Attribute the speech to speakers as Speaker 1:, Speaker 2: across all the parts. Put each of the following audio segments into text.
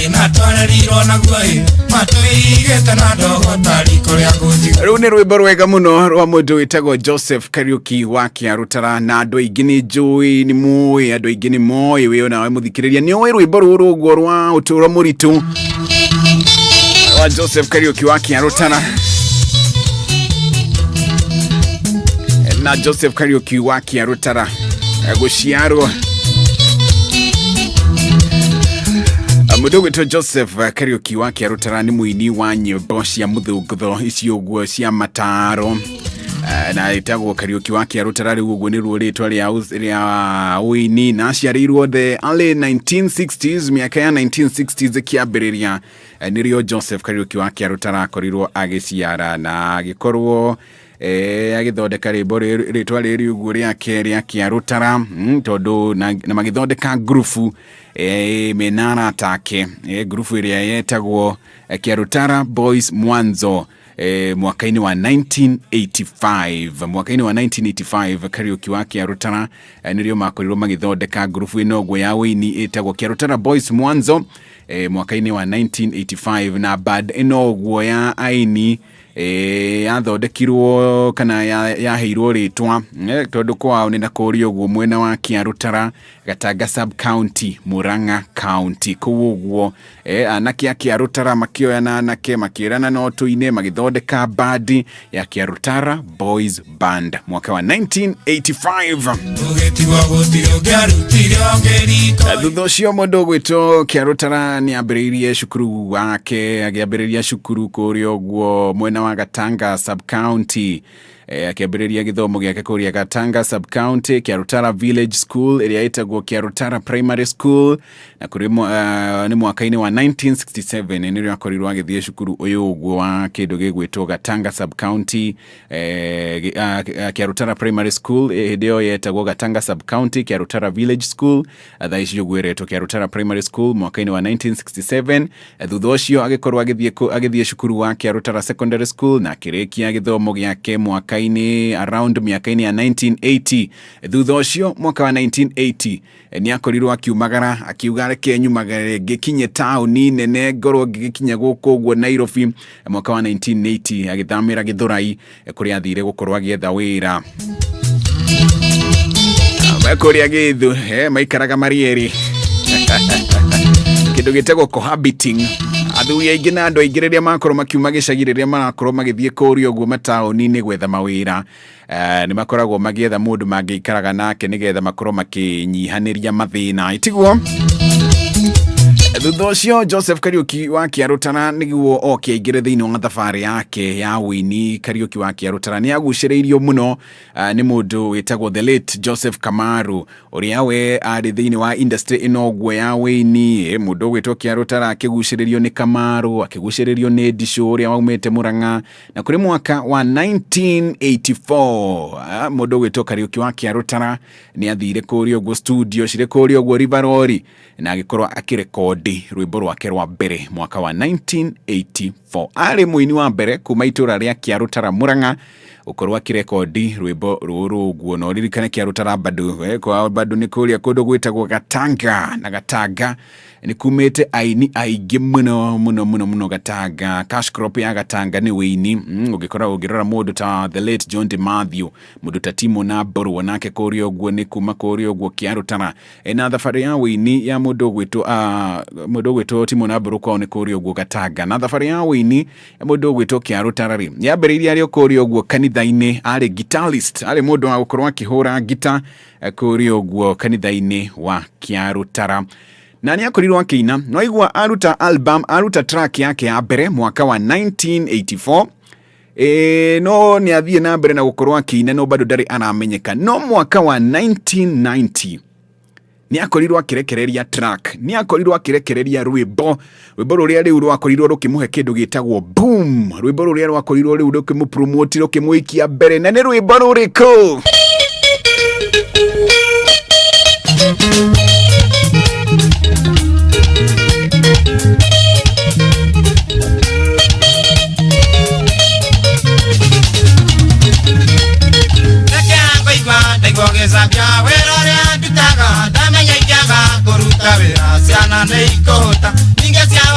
Speaker 1: Thĩna twarerirwo naguo ĩ matũigĩte na ndogo ta riko rĩa kũnjiga.
Speaker 2: Rũu nĩ rwĩmbo rwega mũno rwa mũndũ wĩtagwo Joseph Kariuki wa Kĩarũtara, na andũ aingĩ nĩ njũĩ nĩ moĩ, andũ aingĩ nĩ moĩ, wĩ onawe mũthikĩrĩria nĩ ũĩ rwĩmbo rũrũ ũguo rwa ũtũũro mũritũ wa Joseph Kariuki wa Kĩarũtara. Na Joseph Kariuki wa Kĩarũtara gũciarwo mũndũ ũgwĩtwo Joseph Kariuki wa Kĩarũtara nĩ mũini wa nyĩmbo cia mũthũngũtho icio ũguo cia mataro. Na ĩtagwo Kariuki wa Kĩarũtara rĩu ũguo nĩruo rĩtwa rĩa ũini, na aciarĩirwo the early 1960s, mĩaka ya 1960s ĩkĩambĩrĩria. Nĩrĩo Joseph Kariuki wa Kĩarũtara akorirwo agĩciara na agĩkorwo agĩthondeka rĩmbo rĩtwa rĩrĩ ũguo rĩake rĩa Kĩarũtara, tondũ na magĩthondeka ngurubu mena arata ake, ngurubu ĩrĩa yetagwo Kĩarũtara Boys Mwanzo, mwaka-inĩ wa 1985. Mwaka-inĩ wa 1985 Kariuki wa Kĩarũtara nĩrĩo makorirwo magĩthondeka ngurubu ĩno ũguo ya ũini ĩtagwo Kĩarũtara Boys Mwanzo, mwaka-inĩ wa 1985. Na band ĩno ũguo ya aini yathondekirwo kana yaheirwo rĩtwa tondũ kwao nĩ na kũrĩa ũguo mwena wa Kĩarũtara, Gatanga sub county, Murang'a county, kũu ũguo anake a Kĩarũtara makĩoya na anake makĩrana no tũine, magĩthondeka bandi ya Kĩarũtara Boys Band mwaka wa 1985.
Speaker 1: Ũgĩtigwo gũtirĩ ũngĩarutire ũngĩriko.
Speaker 2: Thutha ũcio mũndũ ũgwĩtwo Kĩarũtara nĩ ambĩrĩirie cukuru wake, agĩambĩrĩria cukuru kũrĩa ũguo mwena wa Gatanga sub county. Akĩambĩrĩria gĩthomo gĩake kũrĩa Gatanga sub county, Kĩarũtara Village School ĩrĩa ĩtagwo Kĩarũtara Primary School, na kũrĩ nĩ mwaka-inĩ wa 1967 nĩrĩo akorirwo agĩthiĩ cukuru ũyũ ũguo wa kĩndũ gĩgwĩtwo Gatanga sub county, Kĩarũtara Primary School, hĩndĩ ĩyo yetagwo Gatanga sub county, Kĩarũtara Village School, thaa ici ũguo ĩretwo Kĩarũtara Primary School, mwaka-inĩ wa 1967. Thutha ũcio agĩkorwo agĩthiĩ cukuru wa Kĩarũtara Secondary School na akĩrĩkia gĩthomo gĩake mwaka-inĩ around mĩaka-inĩ ya 1980. Thutha ũcio mwaka wa 1980 nĩ akorirwo akiumagara, akiuga reke nyumagare ngĩkinye taũni nene, ngorwo ngĩgĩkinya gũkũ ũguo Nairobi. Mwaka wa 1980 agĩthamĩra Gĩthũrai, kũrĩa athire gũkorwo agĩetha wĩra kũrĩa Gĩthũ, maikaraga marĩ erĩ, kĩndũ gĩtagwo cohabiting. Athuri aingĩ na andũ aingĩ rĩrĩa makorwo makiuma gĩcagi, rĩrĩa marakorwo magĩthiĩ kũrĩa ũguo mataũni-inĩ gwetha mawĩra, nĩ makoragwo magĩetha mũndũ mangĩikaraga nake nĩgetha makorwo makĩnyihanĩria mathĩna, tiguo? Thutha ũcio Joseph Kariuki wa Kĩarũtara nĩguo oke aingĩre thĩinĩ wa thabarĩ yake ya ũini. Kariuki wa Kĩarũtara nĩ agucĩrĩirio mũno nĩ mũndũ wĩtagwo the late Joseph Kamaru, ũrĩa we arĩ thĩinĩ wa industry ĩno ũguo ya ũini. Mũndũ ũgwĩtwo Kĩarũtara akĩgucĩrĩrio nĩ Kamaru, akĩgucĩrĩrio nĩ Ndicũ ũrĩa waumĩte Murang'a, na kũrĩ mwaka wa 1984 mũndũ ũgwĩtwo Kariuki wa Kĩarũtara nĩ athire kũrĩa ũguo studio cirĩ kũrĩa ũguo River na agĩkorwo akĩrekondi rwĩmbo rwake rwa mbere mwaka wa 1984. Arĩ mũini wa mbere kuma itũra rĩa Kĩarũtara Murang'a gũkorwo akĩrekondi rwĩmbo rũrũ ũguo. Na ũririkane Kĩarũtara bado, kwao bado nĩ kũrĩa kũndũ gwĩtagwo Gatanga, na Gatanga nĩ kumĩte aini aingĩ mũno mũno mũno mũno. Gatanga, cash crop ya Gatanga nĩ wĩini. Ũngĩkora ũngĩrora mũndũ ta the late John de Matthew, mũndũ ta Timo na Mborwo nake kũrĩa ũguo nĩ kuma kũrĩa ũguo Kĩarũtara. Na thabarĩ ya wĩini ya mũndũ ũgwĩtwo Timo na Mborwo kwao nĩ kũrĩa ũguo Gatanga. Na thabarĩ ya wĩini ya mũndũ ũgwĩtwo Kĩarũtara rĩ, yambĩrĩirie arĩ o kũrĩa ũguo kanitha-inĩ, arĩ guitarist, arĩ mũndũ wa gũkorwo akĩhũra ngita kũrĩa ũguo kanitha-inĩ wa Kĩarũtara, na nĩ akorirwo akĩina. No aigua aruta album, aruta track yake ya mbere mwaka wa 1984. No nĩ athiĩ na mbere na gũkorwo akĩina, no bado ndarĩ aramenyeka. No mwaka wa 1990 nĩ akorirwo akĩrekereria track, nĩ akorirwo akĩrekereria rwĩmbo, rwĩmbo rũrĩa rĩu rwakorirwo rũkĩmũhe kĩndũ gĩtagwo boom, rwĩmbo rũrĩa rwakorirwo rĩu rũkĩmũpromote, rũkĩmũikia mbere. Na nĩ rwĩmbo rũrĩkũ?
Speaker 1: Reke ngũigua ndaigua ũgĩcambia wĩra ũrĩa ndutaga, ndamenya ingĩaga kũruta wĩra ciana nĩ ikũhũta ningĩ ciana.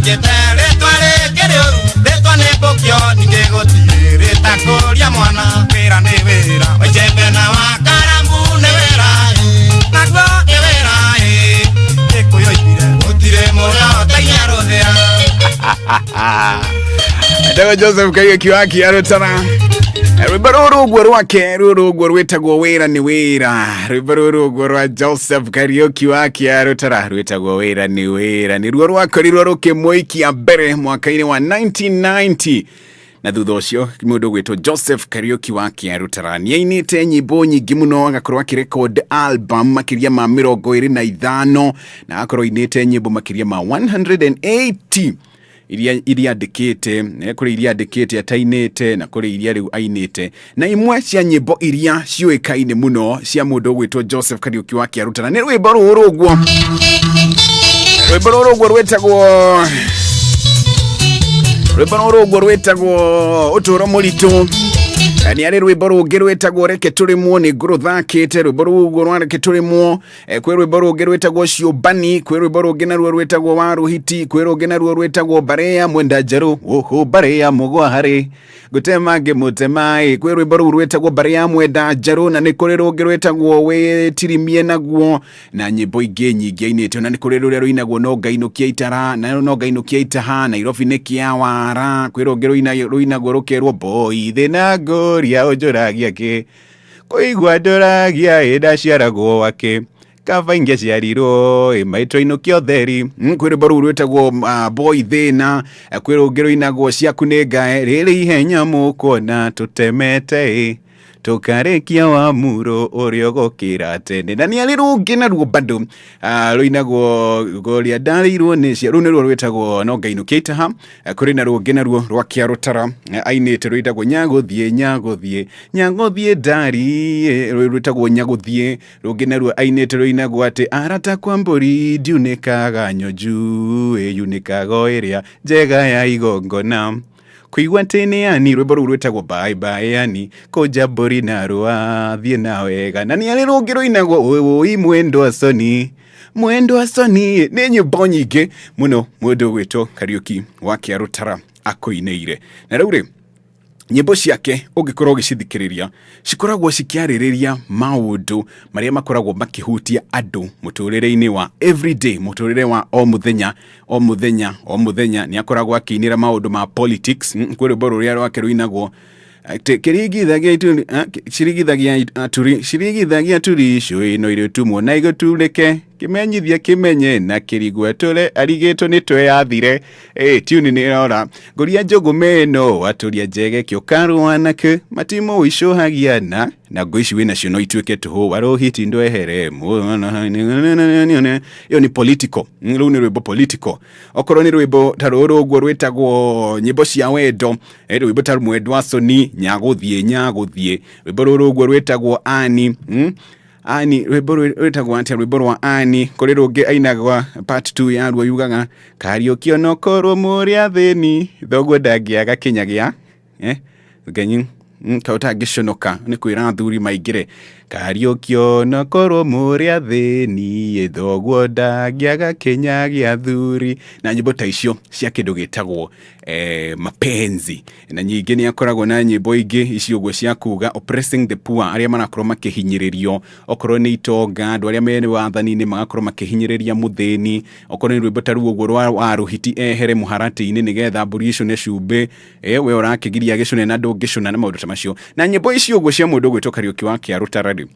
Speaker 1: Ũnjĩte rĩtwa rĩngĩ rĩũru, rĩtwa nĩ mbũkio, ningĩ gũtirĩ rĩtakũria mwana. Wĩra nĩ wĩra, wa icembe na wa karamu nĩ wĩra, ĩ, naguo nĩ wĩra, ĩ. Gĩkũyũ oigire, gũtirĩ mũrĩo ũtainya rũthĩa.
Speaker 2: Etagwo Joseph Kariuki wa Kĩarũtara. Rwĩmbo rũrũ ũguo rwake rũrũ ũguo rwĩtagwo wĩra nĩ wĩra. Rwĩmbo rũrũ ũguo rwa Joseph Kariuki wa Kĩarũtara rwĩtagwo wĩra nĩ wĩra. Nĩruo rwakorirwo rũkĩmũikia mbere mwaka-inĩ wa 1990 na thutha ũcio mũndũ ũgwĩtwo Joseph Kariuki wa Kĩarũtara nĩainĩte nyĩmbo nyingĩ mũno, agakorwo akĩrecord album makĩria ma 25 na agakorwo ainĩte nyĩmbo makĩria ma 180 iria andĩkĩte. Kũrĩ iria andĩkĩte atainĩte na kũrĩ iria rĩu ainĩte, na imwe cia nyĩmbo iria ciũĩkaine mũno cia mũndũ ũgwĩtwo Joseph Kariuki wa Kĩarũtara nĩ rwĩmbo rũrũ ũguo, rwĩmbo rũrũ ũguo rwĩtagwo, rwĩmbo rũrũ ũguo rwĩtagwo ũtũũro mũritũ. Nĩ arĩ rwĩmbo rũngĩ rwĩtagwo reke tũrĩmwo, nĩ ngũrũthakĩte rwĩmbo rũu ũguo rwa reke tũrĩmwo. Kwĩ rwĩmbo rũngĩ rwĩtagwo ciũmbani, kwĩ rwĩmbo rũngĩ naruo rwĩtagwo wa rũhiti, kwĩ rũngĩ naruo rwĩtagwo mbarĩ ya mwenda njerũ, ũhũ mbarĩ ya mũgwa harĩ ngũtema ngĩmũtema ĩ. Kwĩ rwĩmbo rũu rwĩtagwo mbarĩ ya mwenda njerũ, na nĩ kũrĩ rũngĩ rwĩtagwo wĩtirimie naguo, na nyĩmbo ingĩ nyingĩ ainĩte. Na nĩ kũrĩ rũrĩa rũinagwo no ngainũkia itara, na no ngainũkia itaha, Nairobi nĩ kĩawara. Kwĩ rũngĩ rũinagwo rũkerwo mboi thĩna ngũria ũnjũragia kĩ kũigua ndũragia ĩ ndaciaragwo wake kaba ingĩaciarirwo ĩ maitũ ainũkia ũtheri. Kwĩ rwĩmbo rũu rwĩtagwo boy thĩna. Kwĩ rũngĩ rũinagwo ciaku nĩ ngae rĩrĩ ihenya mũkuona tũtemete ĩ tũkarĩkia wa muro ũrĩa ũgũkĩra tene. Na nĩ arĩ rũngĩ naruo bado rũinagwo ngũria ndarĩirwo nĩ cia, rũu nĩruo rwĩtagwo no ngainũkia itaha. Kũrĩ na rũngĩ naruo rwa Kĩarũtara ainĩte rwĩtagwo nyagũthiĩ nyagũthiĩ nyagũthiĩ ndari, rũu rwĩtagwo nyagũthiĩ. Rũngĩ naruo ainĩte rũinagwo atĩ arata kwa mbũri ndiunĩkaga nyonju ĩ yunĩkaga o ĩrĩa njega ya igongona kũigua atĩ nĩ yani. Rwĩmbo rũu rwĩtagwo bye bye yani kũnja mbũri na rũa thiĩ na wega. Na nĩ arĩ rũngĩ rũinagwo ũi mwendwa soni mwendwa soni. Nĩ nyĩmbo nyingĩ mũno mũndũ ũgwĩtwo Kariuki wa Kĩarũtara akũinĩire. Na rĩu rĩ, nyĩmbo ciake ũngĩkorwo ũgĩcithikĩrĩria cikoragwo cikĩarĩrĩria maũndũ marĩa makoragwo makĩhutia andũ mũtũrĩre-inĩ wa everyday, mũtũrĩre wa o mũthenya o mũthenya o mũthenya. Nĩ akoragwo akĩinĩra maũndũ ma politics. Kwĩ rwĩmbo rũrĩa rwake rũinagwo kĩringithagia ituri, cirigithagia aturi, cirigithagia turi cũĩ no irĩtumwo na igũturĩke kĩmenyithia kĩmenye na kĩrigwe tũre arigĩtwo nĩ tweyathire. Tune nĩ ĩrora ngũria njũgũme ĩno watũria njege kĩũkarũa nakĩ matimũ icũhagia na ngũ ici wĩnacio no ituĩke tũhũ warũhiti ndwehere. Ĩyo nĩ political. Rũu nĩ rwĩmbo political. Okorwo nĩ rwĩmbo ta rũrũ ũguo rwĩtagwo nyĩmbo cia wendo, rwĩmbo ta mwendwa soni nyagũthiĩ nyagũthiĩ, rwĩmbo rũrũ ũguo rwĩtagwo ani, ani rwĩmbo rwĩtagwo atĩa, rwĩmbo rwa ani. Kũrĩ rũngĩ ainagwa part 2 yaruo yugaga Kariũki onokorwo mũrĩ athĩni thoguo ndangĩaga kinya gĩa ngenyi ka ũtangĩconoka nĩ kwĩra athuri maingĩre. Kariũki onokorwo mũrĩ athĩni thoguo ndangĩaga kinya gĩa athuri, na nyĩmbo ta icio cia kĩndũ gĩtagwo mapenzi. Na nyingĩ nĩ akoragwo na nyĩmbo ingĩ icio ũguo cia kuga oppressing the poor, arĩa marakorwo makĩhinyĩrĩrio, okorwo nĩ itonga, andũ arĩa me wathani-inĩ magakorwo makĩhinyĩrĩria mũthĩni. Okorwo nĩ rwĩmbo ta rũu ũguo rwa Warũhiti ehere mũharatĩ-inĩ nĩgetha mbũri icũne cumbĩ, we ũrakĩgiria gĩcũne na ndũngĩcũna, na maũndũ ta macio. Na nyĩmbo icio ũguo cia mũndũ ũgwĩtwo Kariũki wa Kĩarũtara rĩ,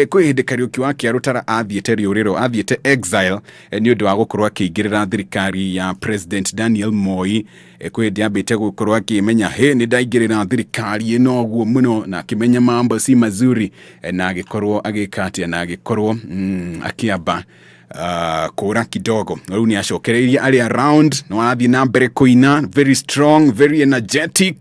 Speaker 2: kwĩ hĩndĩ Kariũki wa Kĩarũtara athiĩte rĩũrĩro, athiĩte exile, nĩ ũndũ wa gũkorwo akĩingĩrĩra thirikari ya President Daniel Moi. Kwĩ hĩndĩ ambĩte gũkorwo akĩmenya hĩ nĩ ndaingĩrĩra thirikari ĩno ũguo mũno, na akĩmenya mambo si mazuri, na agĩkorwo agĩka atĩa, na agĩkorwo akĩamba kũra kidogo. Rĩu nĩ acokereirie arĩ around, no arathiĩ na mbere kũina, very strong, very energetic.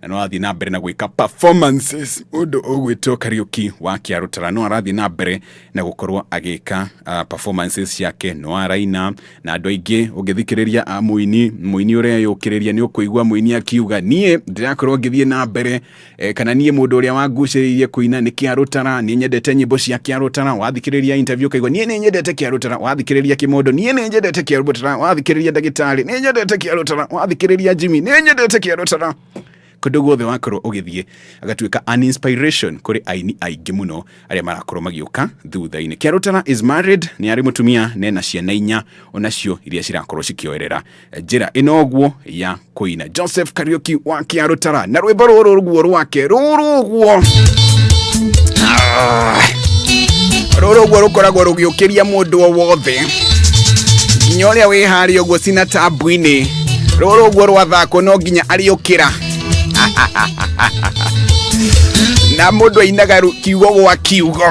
Speaker 2: Na no arathiĩ na mbere na gwĩka performances. Mũndũ ũgwĩtwo Kariuki wa Kĩarũtara no arathiĩ na mbere na gũkorwo agĩka performances ciake, no araina na andũ aingĩ. Ũngĩthikĩrĩria a mũini, mũini ũreyũkĩrĩria, nĩ ũkũigua mũini akiuga, "Niĩ ndĩrakorwo ngĩthiĩ na mbere kana niĩ mũndũ ũrĩa wangucĩrĩirie kũina nĩ Kĩarũtara, nĩ nyendete nyĩmbo cia Kĩarũtara." Wathikĩrĩria interview ũkaigua, "Niĩ nĩ nyendete Kĩarũtara." Wathikĩrĩria Kĩmondo, "Niĩ nĩ nyendete Kĩarũtara." Wathikĩrĩria ndagĩtarĩ, "Nĩ nyendete Kĩarũtara." Wathikĩrĩria Jimmy, "Nĩ nyendete Kĩarũtara." Kũndũ guothe wakorwo ũgĩthiĩ, agatuĩka an inspiration kũrĩ aini aingĩ mũno arĩa marakorwo magĩũka thutha-inĩ. Kĩarũtara is married, nĩ arĩ mũtumia nena ciana 4 onacio iria cirakorwo cikĩoerera njĩra ĩno ũguo ya kũina. Joseph Kariuki wa Kĩarũtara na rwĩmbo rũrũ ruguo rwake rũrũ ũguo. Ah. Rũrũ ũguo rũkoragwo rũgĩũkĩria mũndũ o wothe, nginya ũrĩa wĩ harĩa ũguo cina tabu-inĩ. Rũrũ ũguo rwathakwo, no nginya arĩũkĩra, na mũndũ ainaga kiugo gwa kiugo.